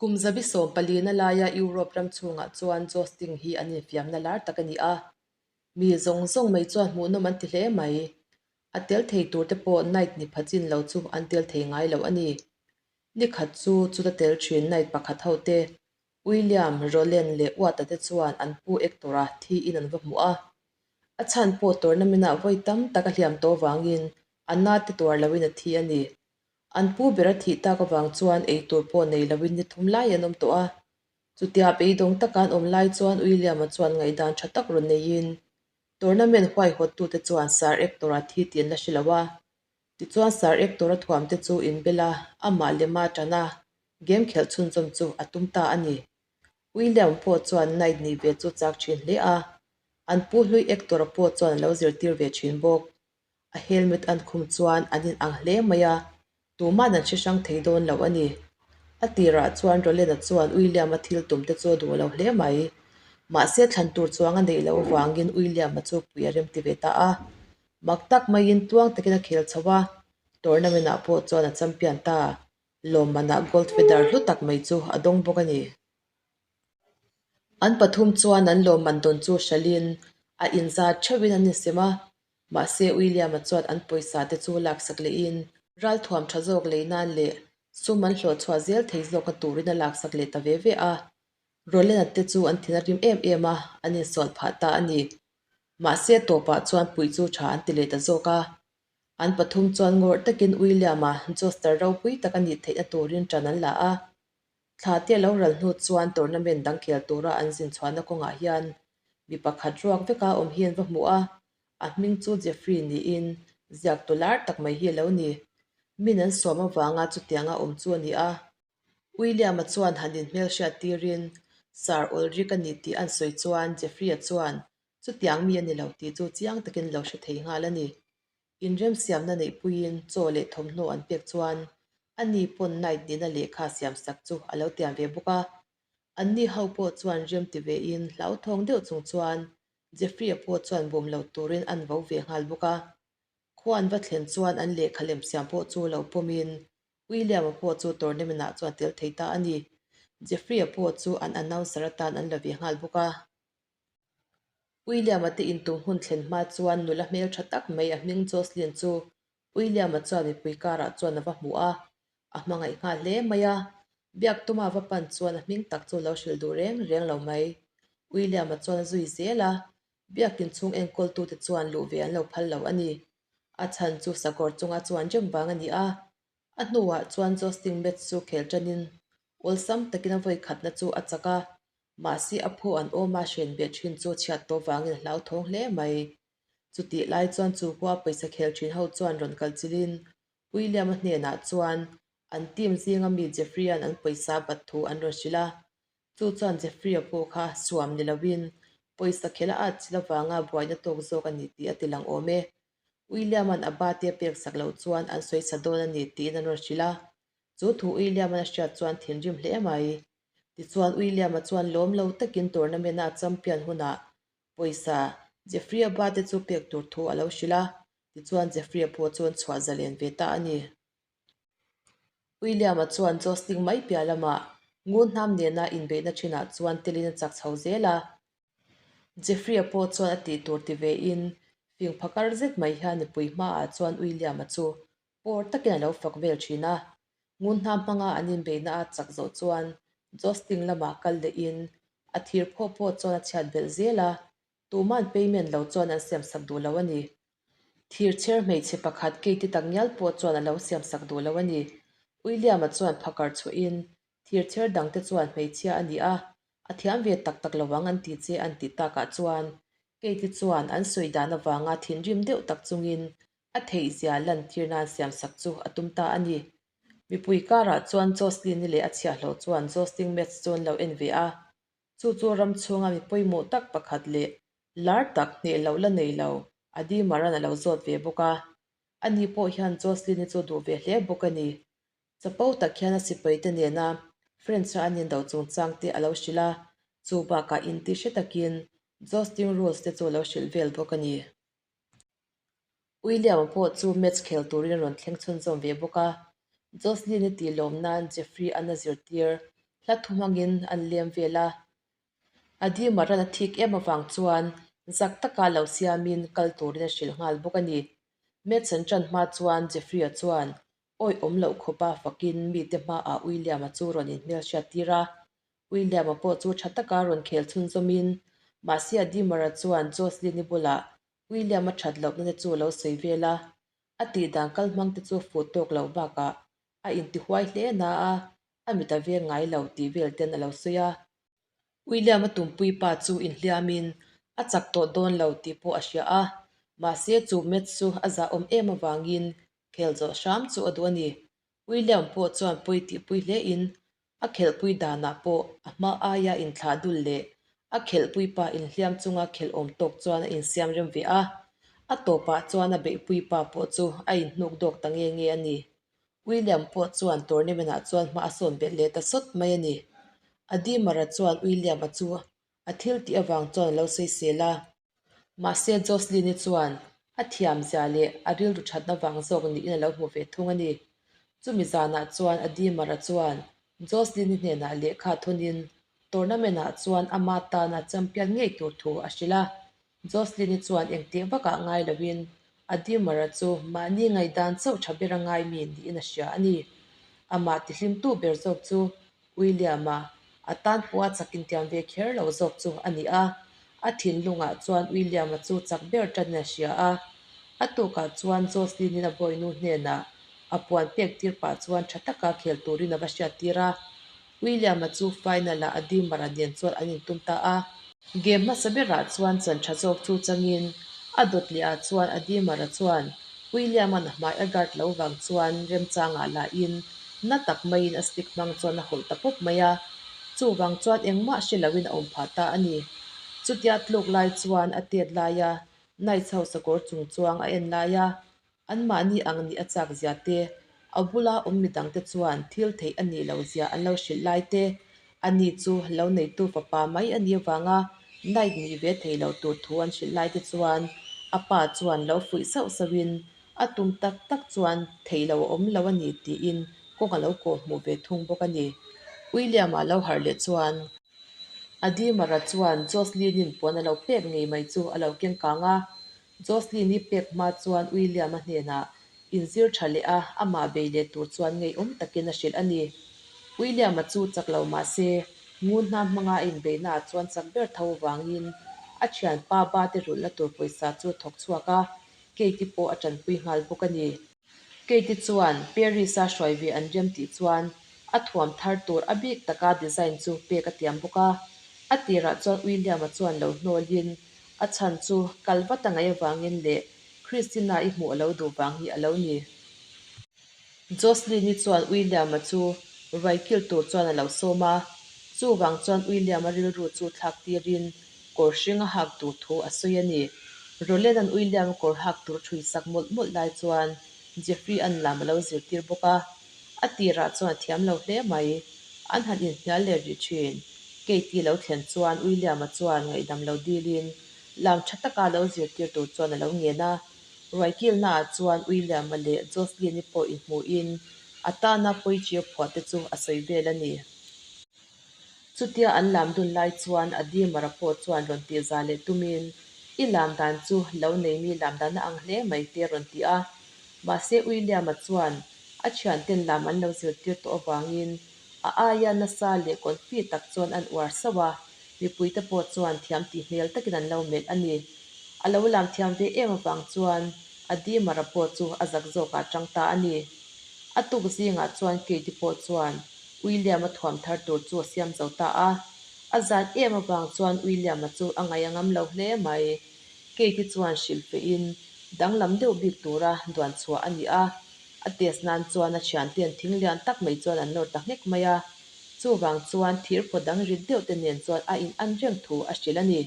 Kum zabi sawmpalina laia Europe ram chhungah chuan jousting hi an infiamna lar tak a ni a. Mi zawng zawng mai chuan hmuhnawm an ti hle mai. A tel thei tur te pawh night ni pha chin lo chu an tel thei ngai lo a ni. Ni khat chu chuta tel thin night pakhat ho te, William, Roland leh Uata te chuan an pu Hector-a thiin an va hmu a. A chhan pawh tournament-ah vawi tam tak a hliam tawh vangin a na te tuar loin a thi a ni. An pu ber a thih tak avang chuan ei tur pawh nei loin ni thum lai an awm tawh a. Chutia beidawng taka an awm lai chuan William-a chuan ngaihdan tha tak rawn neiin tournament huaihawttute chuan Sir Hector-a thi tih an la hre lo a. Tichuan Sir Hector-a thuamte chu inbel a, amah lema tan a, game khelh chhunzawm chu a tum ta a ni. William pawh chuan Knight nih ve chu chak thin hle a, an pu hlui Hector-a pawh chuan a lo zirtir ve thin bawk. A helmet an khum chuan an in ang hle mai a, tuma'n an hre hrang thei dawn lo a ni. A tirah chuan Roland-a chuan William-a thil tum te chu a duh lo hle mai. Mahse thlan tur chuang a neih loh avangin William-a chu pui a remti ve ta a. Mak tak maiin tluang takin a khel chho a, tournament-ah pawh chuan a champion ta. Lawmmanah gold feather hlu tak mai chu a dawng bawk a ni. An pathum chuan an lawmman dawn chu hralhin a inzat theuhin an insem a, mahse William-a chuan an pawisa te chu laksak lehin ralthuam tha zawk lei nan leh sum an hlawhchhuah zel thei zawkna turin a laksak leh ta ve ve a. Roland-a te chu an thin a rim em em a, an insual phah ta a ni. Mahse tawpah chuan puih chu tha an ti leh ta zawk a. An pathum chuan ngawrh takin William-a Joster ropui tak a nih theihna turin ṭan an la a. Thla te lo ral hnu chuan tournament dang khel tura an zin chhuahna kawngah hian mi pakhat ruak veka awm hi an va hmu a, a hming chu Jeffrey niin ziaktu lar tak mai hi a lo ni. Min an sawm avanga chutianga awm chu a ni a. William-a chuan han inhmelhriat tirin Sir Ulrich a ni tih an sawi chuan Jeffrey-a chuan chutiang mi a ni lo tih chu chiang takin lo hre thei nghal a ni. Inremsiamna neihpuiin chaw leh thawmhnaw an pek chuan ani pawn night nihna lehkha siamsak chu a lo tiam ve bawk a. Anni ho pawh chuan rem ti vein hlauthawng deuh chung chuan Jeffrey-a pawh chuan bum lo turin an vo ve nghal bawk a. Khua an va thlen chuan an lehkha lem siam pawh chu lo pawmin William-a pawh chu tournament-ah chuan tel thei ta a ni. Jeffrey-a pawh chu an announcer atan an la ve nghal bawk a. William-a te intum hun thlen hma chuan nula hmel tha tak mai a hming Jocelyn chu William-a chuan mipui karah chuan a va hmu a, a hmangaih nghal hle mai a. Biak tuma va pan chuan a hming tak chu lo hrilh duh reng reng lo mai. William-a chuan a zui zel a, biak inchhung enkawltute chuan luh ve an lo phal lo a ni. A chhan chu sakawr chunga chuan reng vang a ni a. A hnuah chuan Jocelyn match chu khel tanin awlsam takin a vawi khatna chu a chak a, Mahse a phu an awm a hren ve thin chu chhiat tawh vangin a hlauthawng hle mai. Chutih lai chuan chu khua pawisa khel thin ho chuan rawn kal chilhin William-a hnenah chuan an team zinga mi Jeffrey-a'n an pawisa bat thu an rawn hrilh a. Chu chuan Jeffrey-a pawh kha suam ni loin pawisa khel a at chil avanga buaina tawk zawk a ni tih a ti lang awm e. William-a'n a bate a pek sak loh chuan an sawi sa dawn a ni tiin an rawn hrilh a. Chu thu William-a'n a hriat chuan thinrim hle mai. Tichuan William-a chuan lawm lo takin tournament-a champion hunah pawisa Jeffrey-a ba te chu pek tur thu a lo hrilh a, tichuan Jeffrey-a pawh chuan chhuah zalen ve ta a ni. William-a chuan jousting mai piah lamah ngun hnam nena inbeihna thinah chuan telin a chak chho zel a. Jeffrey-a pawh chuan a tih tur ti vein fing phakar zet mai hian mipui hmaah chuan William-a chu Pawr takin a lo fak vel thin a, ngun hnam hmanga an inbeihna a chak zawh chuan Jousting lamah kal lehin a thir phaw pawh chuan a chhiat belh zel a, tuma'n payment lo chuan an siamsak duh lo a ni. Thir chher hmeichhe pakhat Kate-i tak ngial pawh chuan a lo siamsak duh lo a ni. William-a chuan phakar chhuahin thir chher dangte chuan hmeichhia a ni a, a thiam ve tak tak lo ang an ti che an tih takah chuan Kate-i chuan an sawi dan avanga thinrim deuh tak chungin A theihzia lantir nan siamsak chu a tum ta a ni. Mipui karah chuan Jocelyn-i leh a chhiahhlawh chuan Jousting match chu an lo en ve a. Chu chu ram chhunga mi pawimawh tak pakhat leh lar tak hneh loh la nei lo Adi Maran a lo zawt ve bawk a. Ani pawh hian Jocelyn-i chu duh ve hle bawk a ni. Chapo tak hian a sipaite nena French-a an indo chungchang te a lo hrilh a, chu bakah inti hre takin Jousting rules te chu a lo hrilh vel bawk a ni. William-a pawh chu match khel turin a rawn thleng chhunzawm ve bawk a, Jocelyn-i tih lawm nan Jeffrey-a'n a zirtir. Hla thu hmangin an lem vel a. A Dimaran a thik em avang chuan zak taka lo siamin kal turin a hrilh nghal bawk a ni. Match an ṭan hma chuan Jeffrey-a chuan awi awm loh khawpa fakin mite hmaah William-a chu rawn inhmelhriat tir a. William-a pawh chu ṭha taka rawn khel chhunzawmin mahse a Dimara chuan Jocelyn-i bulah William-a ṭhat lohna te chu a lo sawi vel a. A tihdan kal hmang te chu fuh tawk loh bakah a intihuai hle na a, a mit a veng ngai lo tih vel ten a lo sawi a. William-a tumpui pa chu inhliamin a chak tawh dawn lo tih pawh a hria a, mahse chu match chu a zahawm em avangin khel zawh hram chu a duh a ni. William pawh chuan pawi tihpui hlein a khelhpui danah pawh a hma aia inthlah dul leh a khelhpui pa inhliam chunga khelh awm tawk chuan a insiam rem ve a, a tawpah chuan a beihpui pa pawh chu a inhnuk dawk ta nge nge a ni. William pawh chuan tournament-ah chuan hma a sawn belh leh ta sawt mai a ni. Adimara chuan William-a chu a thil tih avang chuan a lo sawisel a. Mahse Jocelyn-i chuan a thiamzia leh a rilru thatna vang zawk niin a lo hmu ve thung a ni. Chumi zanah chuan Adimara chuan Jocelyn-i hnenah lehkha thawnin tournament-ah chuan ama tana champion ngei tur thu a hrilh a. Jocelyn-i chuan engtih vakah ngai loin Adimara chu mahni ngaihdan chauh tha ber a ngai mi niin a hria a ni. Amah tihlimtu ber zawk chu William-a a tan pawha chak intiam ve kher lo zawk chu a ni a. A thinlungah chuan William-a chu chak ber tanin a hria a. A tukah chuan Jocelyn-in a bawinu hnenah a puan pek tir pah chuan tha taka khel turin a va hriat tir a. William-a chu final-ah Adimara nen chuan an intum ta a. Game hmasa berah chuan chan tha zawk chu changin a dawt lehah chuan Adimara chuan William-a'n a hmai a guard lo vang chuan remchangah lahin na tak maiin a stick hmang chuan a hawlh ta pawp mai a. Chuvang chuan engmah hre loin a awm phah ta a ni. Chutia tluk lai chuan a tet laia Knights ho sakawr chung chuang a en laia Anmahni ang nih a chak zia te, a bula awm midangte chuan thil theih a nih loh zia an lo hrilh lai te, ani chu lo neitu fapa mai a nih avanga Knight nih ve thei lo tur thu an hrilh lai te chuan a pa chuan lo fuih sauh sauhin a tum tak tak chuan theih lo a awm lo a ni tiin kawng a lo kawh hmuh ve thung bawk a ni. William-a lo harh leh chuan Adimara chuan Jocelyn-in puan a lo pek ngei mai chu a lo keng kang a, Jocelyn-i pek hma chuan William-a hnenah inzir tha leh a, amah bei leh tur chuan ngeiawm takin a hrilh a ni. William-a chu chak lo mah se, ngun hna hmanga a inbeihnaah chuan chak ber tho vangin a thianpa ba te rulhna tur pawisa chu a thawk chhuak a, Kate-i pawh a tanpui nghal bawk a ni. Kate-i chuan Paris-a hruai ve an rem tih chuan a thuam thar tur a bik taka design chu pek a tiam bawk a. A tirah chuan William-a chuan lo hnawlin A chhan chu kal vat a ngaih avangin leh Christina-i hmuh a lo duh vang hi a lo ni. Jocelyn-i chuan William-a chu ruai kil tur chuan a lo sawm a, chuvang chuan William-a rilru chu thlak tirin kawr hring a hak tur thu a sawi a ni. Roland-a'n William-a kawr hak tur a ṭhui sak mawlh mawlh lai chuan Jeffrey-a'n lam a lo zirtir bawk a. A tirah chuan a thiam lo hle mai. An han inhnial leh rih thin. Kate-i lo thlen chuan William-a chuan ngaihdam lo dilin lam tha taka lo zirtir tur chuan a lo ngen a. Ruaikilnaah chuan William-a leh Jocelyn-i pawh inhmuhin a tana poetry a phuah te chu a sawi vel a ni. Chutia an lam dun lai chuan Adimara pawh chuan rawn tih za leh tumin, I lam dan chu lo nei mi lam dan a ang hle mai te rawn ti a. Mahse William-a chuan a thianten lam an lo zirtir tawh avangin a aia nasa leh confi tak chuan an uar sauh a, mipuite pawh chuan thiam tih hmel takin an lo melh a ni. A lo lam thiam ve em avang chuan Adimara pawh chu a zak zawkah a tang ta a ni. A tuk zingah chuan Kate-i pawh chuan William-a thuam thar tur chu a siam zo ta a. A zan em avang chuan William-a chu a ngaih a ngam lo hle mai. Kate-i chuan hrilh fehin danglam deuh bik tura duan chhuah a ni a. A test nan chuan a thianten thing lian tak mai chuan an nawr ta nghek mai a. Chuvang chuan thir phaw dang rit deuh te nen chuan a in an reng thu a hrilh a ni.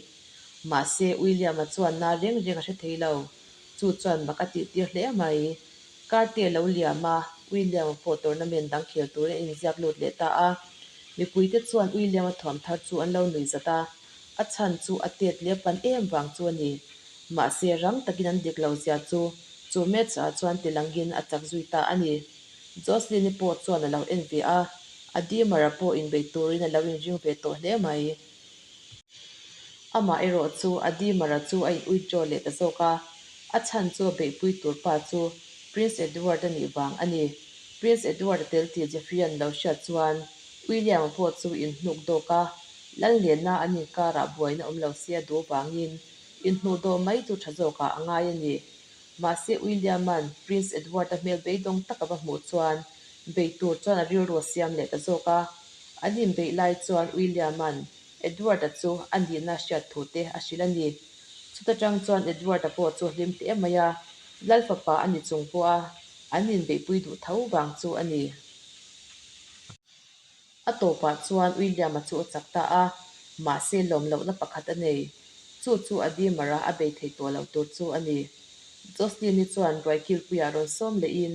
Mahse William-a chuan na reng reng a hre thei lo. Chu chuan mak a tihtir hle mai. Karte lo liam a, William-a pawh tournament dang khel turin a inziak lut leh ta a. Mipuite chuan William-a thuam thar chu an lo nui zat a, a chhan chu a tet leh pan em vang chu a ni. Mahse, rang takin an dik lo zia chu chu match ah chuan tilangin a chak zui ta a ni. Jocelyn-i pawh chuan a lo en ve a, Adimara pawh inbei turin a lo inring ve tawh hle mai. Amah erawh chu Adimara chu a in withdraw leh ta zawk a, a chhan chu a beihpui tur pa chu Prince Edward a nih vang a ni. Prince Edward a tel tih Jeffrey-a'n lo hriat chuan William-a pawh chu inhnuk dawk a, Lal nena an inkarah buaina awm lo se a duh vangin inhnuh dawh mai chu tha zawkah a ngai a ni. Mahse William-a'n Prince Edward-a hmel beidawng tak a va hmuh chuan bei tur chuan a rilru a siam leh ta zawk a. An inbeih lai chuan William-a'n Edward-a chu a nihna hriat thu te a hrilh a ni. Chuta tang chuan Edward-a pawh chu a hlim hle mai a, Lal fapa a ni chung pawha an inbeihpui duh tho vang chu a ni. A tawpah chuan William-a chu a chak ta a, mahse lawm lohna pakhat a nei. Chu chu a dimara a bei thei tawh lo tur chu a ni. Jocelyn-i chuan ruaikilpuiah rawn sawm lehin,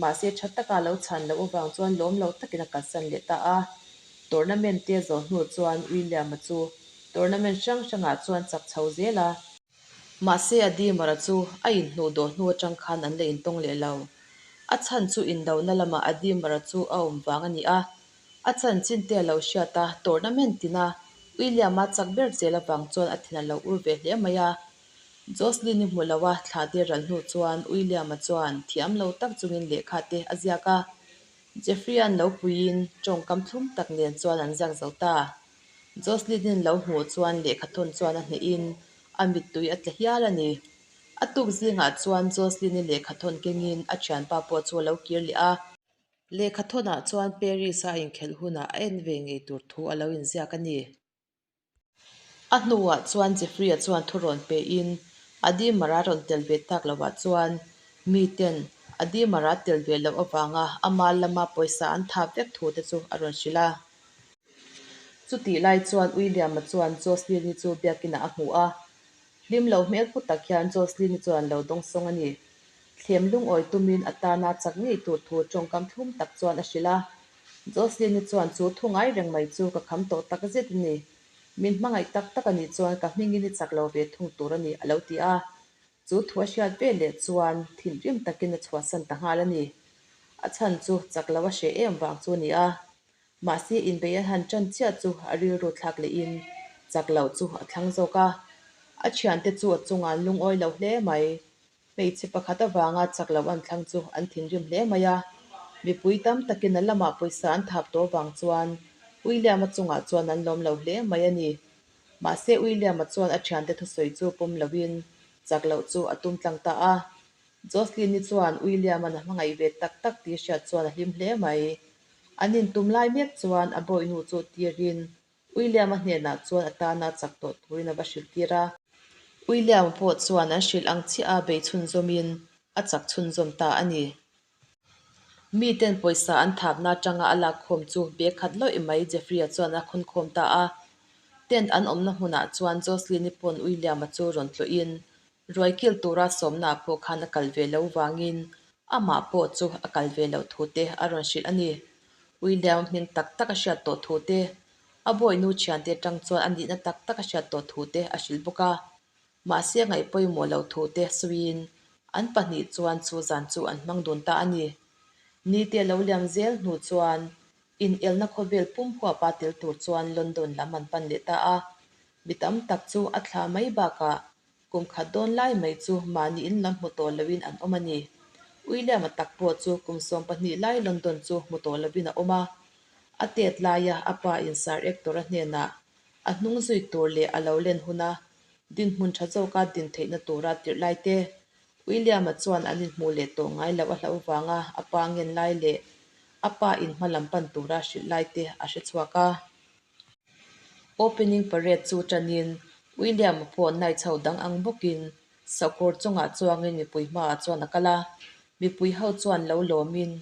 mahse tha taka lo chhan loh avang chuan lawm lo takin a kalsan leh ta a. Tournament te zawh hnu chuan William-a chu tournament hrang hrangah chuan chak chho zel a. Mahse a dimara chu a inhnuh dawh hnu atang khan an la intawng leh lo. A chhan chu indohna lamah a dimara chu a awm vang a ni a. A chanchin te a lo hriat a, tournament tina William-a chak ber zel avang chuan a thin a lo ur ve hle mai a. Jocelyn-i hmu lo a thla te ral hnu chuan William-a chuan thiam lo tak chungin lehkha te a ziak a. Jeffrey-a'n lo puiin tawngkam thlum tak nen chuan an ziak zo ta. Jocelyn-in lo hmuh chuan lehkhathawn chuan a hnehin a mittui a tla hial a ni. A tuk zingah chuan Jocelyn-i lehkhathawn kengin a thianpa pawh chu a lo kir leh a. Lehkhathawnah chuan Paris-a inkhelh hunah a en ve ngei tur thu a lo inziak a ni. A hnuah chuan Jeffrey-a chuan thu rawn pein Adimara rawn tel ve tak lovah chuan miten Adimara tel ve loh avanga ama lama pawisa an thap vek thu te chu a rawn hrilh a. Chutih lai chuan William-a chuan Jocelyn-i chu biakinah a hmu a, hlim lo hmel pu tak hian Jocelyn-i chuan lo dawngsawng a ni. Thlem lungawi tumin a tana chak ngei tur thu tawngkam thlum tak chuan a hrilh a. Jocelyn-i chuan chu thu ngai reng mai chu ka kham tawh tak zet a ni. Min hmangaih tak tak a nih chuan ka hmingin i chak lo ve thung tur a ni a lo ti a. Chu thu a hriat ve leh chuan thinrim takin a chhuahsan ta nghal a ni. A chhan chu chak lo a hreh em vang chu a ni a. Mahse inbeih a han ṭan chiah chu a rilru thlak lehin chak loh chu a thlang zawk a. A thiante chu a chungah an lungawi lo hle mai. Hmeichhe pakhat avanga chak loh an thlang chu an thinrim hle mai a. Mipui tam takin a lamah pawisa an thap tawh avang chuan William-a chungah chuan an lawm lo hle mai a ni. Mahse William-a chuan a thiante thusawi chu pawm loin chak loh chu a tum tlang ta a. Jocelyn-i chuan William-a'n a hmangaih ve tak tak tih hriat chuan a hlim hle mai. An intum lai mek chuan a bawihnu chu tirin William-a hnenah chuan a tana chak tawh turin a va hrilh tir a. William-a pawh chuan an hrilh ang chiah a bei chhunzawmin a chak chhunzawm ta a ni. Miten pawisa an thapna atanga a lakkhawm chu bag khat lawih mai Jeffrey-a chuan a khawnkhawm ta a. Tent an awmna hmunah chuan Jocelyn-i pawn William-a chu rawn tlawhin Ruai kil tura sawmna pawh khan a kal ve lo vangin amah pawh chu a kal ve loh thu te a rawn hrilh a ni. William hming tak tak a hriat tawh thu te, a bawihnu thiante atang chuan a nihna tak tak a hriat tawh thu te a hrilh bawk a. Mahse a ngaih pawimawh loh thu te sawiin an pahnih chuan chu zan chu an hmang dun ta a ni. Nite a lo liam zel hnu chuan inelna khawvel pum huapa tel tur chuan London lam an pan leh ta a. Mi tam tak chu a thla mai bakah Kum khat dawn lai mai chu mahni in lam hmu tawh loin an awm a ni. William-a tak pawh chu kum 12 lai London chu hmu tawh loin a awm a. A tet laia a pa in Sir Hector-a hnenah a hnung zui tur leh a lo len huna dinhmun tha zawka din theihna tura tirh lai te, William-a chuan an inhmuh leh tawh ngai loh a hlauh vanga a pa ngen lai leh a pa in hma lam pan tura hrilh lai te a hre chhuak a. Opening parade chu tanin William-a pawh night ho dang ang bawkin sakawr chungah chuangin mipui hmaah chuan a kal a. Mipui ho chuan lo lawmin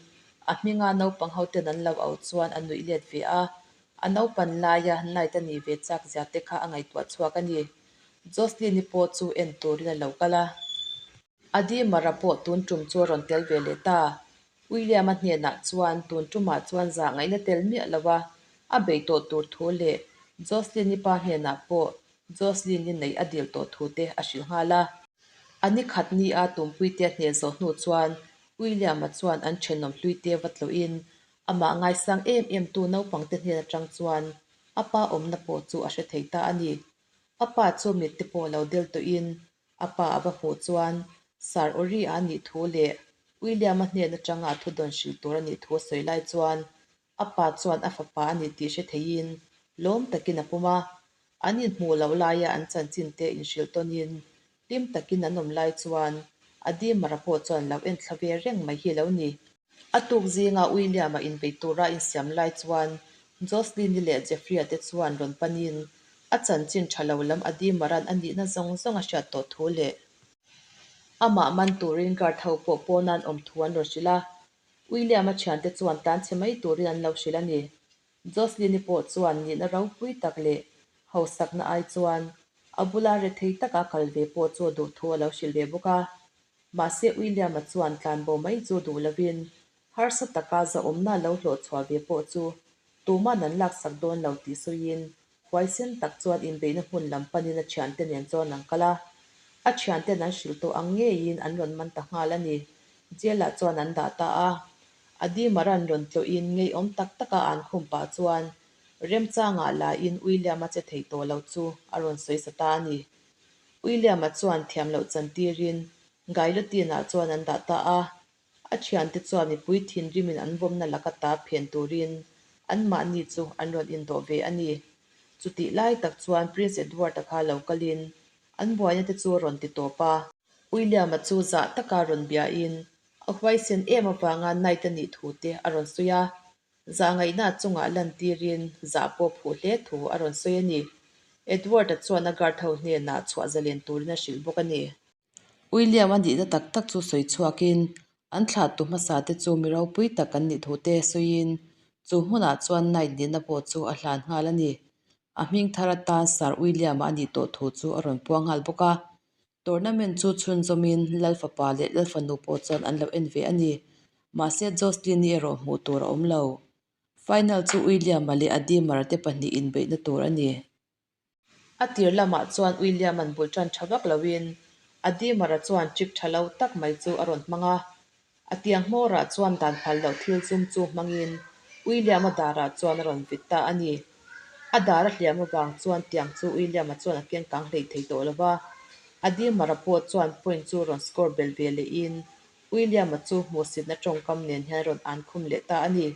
a hminga naupang ho ten an lo auh chuan a nuih let ve a. A naupan laia night a nih ve chak zia te kha a ngaihtuah chhuak a ni. Jocelyn-i pawh chu en turin a lo kal a. Adimara pawh tun tum chu a rawn tel ve leh ta. William-a hnenah chuan tun tumah chuan zah ngaihna tel miah lo a, a bei tawh tur thu leh Jocelyn-i pa hnenah pawh Jocelyn-i neih a dil tawh thu te a hrilh nghal a. A ni khat nia tumpuite a hneh zawh hnu chuan William-a chuan an thenawm hlui te va tlawhin. Amah ngaisang em em tu naupangte hnen atang chuan a pa awmna pawh chu a hre thei ta a ni. A pa chu mitte pawh lo del tawhin a pa a va hmuh chuan Sir Ori-a a nih thu leh William-a hnen atanga a thudawn hrilh tur a nih thu a sawi lai chuan a pa chuan a fapa a nih tih hre theiin lawm takin a pawm a. An inhmuh loh laia an chanchin te inhrilh tawnin hlim takin an awm lai chuan Adimara pawh chuan lo en thla ve reng mai hi lo ni. A tuk zinga William-a inbei tura insiam lai chuan Jocelyn-i leh Jeffrey-a te chuan rawn panin a chanchin tha lo lam Adimaran a nihna zawng zawng a hriat tawh thu leh amah man turin guard ho pawh pawna an awm thu an rawn hrilh a. William-a thiante chuan tlanchhe mai turin an lo hrilh a ni. Jocelyn-i pawh chuan nihna ropui tak leh hausakna ai chuan a bula rethei taka kal ve pawh chu a duh thu a lo hrilh ve bawk a. Mahse William-a chuan tlanbo mai chu duh lovin harsa taka zahawmna lo hlawh chhuah ve pawh chu tuman an laksak dawn lo tih sawiin huaisen tak chuan inbeihna hmun lam panin a thiante nen chuan an kal a. A thianten an hrilh tawh ang ngeiin an rawn man ta nghal a ni. Jail-ah chuan an dah ta a. Adimaran rawn tlawhin ngeiawm tak taka an khum pah chuan remchangah lain William-a che thei tawh lo chu a rawn sawi sa ta a ni. William-a chuan thiam loh chantirin Guillotine-ah chuan an dah ta a. A thiante chuan mipui thinrimin an vawmna laka ta phen turin anmahni chu an rawn indawh ve a ni. Chutih lai tak chuan Prince Edward-a kha lo kalin an buaina te chu a rawn ti tawp a. William-a chu zah taka rawn biain A huaisen em avanga Knight a nih thu te a rawn sawi a, zahngaihna chungah lantirin zah pawh phuh hle thu a rawn sawi a ni. Edward-a chuan a guard ho hnenah chhuah zalen turin a hrilh bawk a ni. William a nihna tak tak chu sawi chhuakin an thlahtu hmasa te chu mi ropui tak an nih thu te sawiin chu hmunah chuan Knight nihna pawh chu a hlan nghal a ni. A hming thar atan Sir William-a a nih tawh thu chu a rawn puang nghal bawk a. Tournament chu chhunzawmin Lal fapa leh Lal fanu pawh chuan an lo en ve a ni. Mahse Jocelyn-i erawh hmuh tur a awm lo. Final chu William-a leh Adimar-a te pahnih inbeihna tur a ni. A tir lamah chuan William-a'n bul tan tha vak loin Adimar-a chuan trick tha lo tak mai chu a rawn hmang a. A tiang hmawrah chuan dan phal loh thil zum chu hmangin William-a darah chuan a rawn vit ta a ni. A dar a hliam avang chuan tiang chu William-a chuan a keng kang hlei thei tawh lo va. Adimara pawh chuan point chu rawn score belh ve lehin William-a chu hmuhsitna tawngkam nen hian rawn an khum leh ta a ni.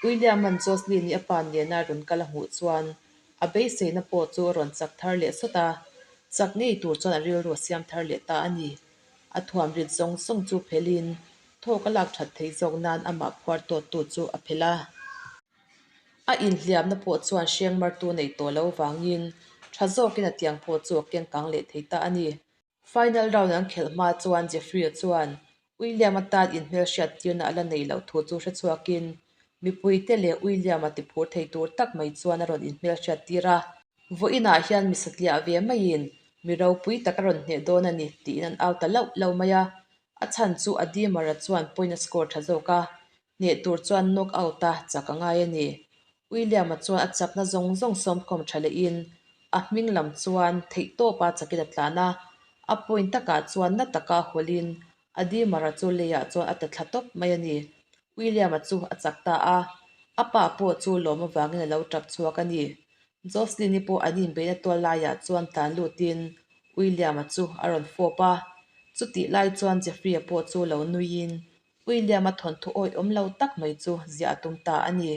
William-a'n Jocelyn-i a pa nena rawn kal a hmuh chuan a beiseina pawh chu a rawn chak thar leh sawt a, chak ngei tur chuan a rilru a siam thar leh ta a ni. A thuam rit zawng zawng chu phelhin thawk a lak that thei zawk nan amah phuar tawttu chu a phelh a. A inhliamna pawh chuan hrengmartu nei tawh lo vangin tha zawkin a tiang pawh chu a keng kang leh thei ta a ni. Final round an khelh hma chuan Jeffrey-a chuan William-a tan inhmelhriat tirna a la nei loh thu chu hrechhuakin mipuite leh William-a tiphur thei tur tak mai chuan a rawn inhmelhriat tir a. Vawiinah hian mi satliah ve maiin mi ropui tak a rawn hneh dawn a ni tiin an au ta lauh lauh mai a. A chhan chu Adimara chuan point a score tha zawk a, hneh tur chuan knock out a chak a ngai a ni. William-a chuan a chakna zawng zawng sawmkhawm tha lehin a hming lam chuan theihtawpa chakin a tlan a, a point takah chuan na taka hawlhin Adimara chu leiah chuan a ta thla tawp mai a ni. William-a chu a chak ta a, a pa pawh chu lawm avangin a lo tap chhuak a ni. Jocelyn-i pawh an inbeihna tual laiah chuan tlan lutin William-a chu a rawn fawp a. Chutih lai chuan Jeffrey-a pawh chu lo nuiin William-a thawnthu awih awm lo tak mai chu ziah a tum ta a ni.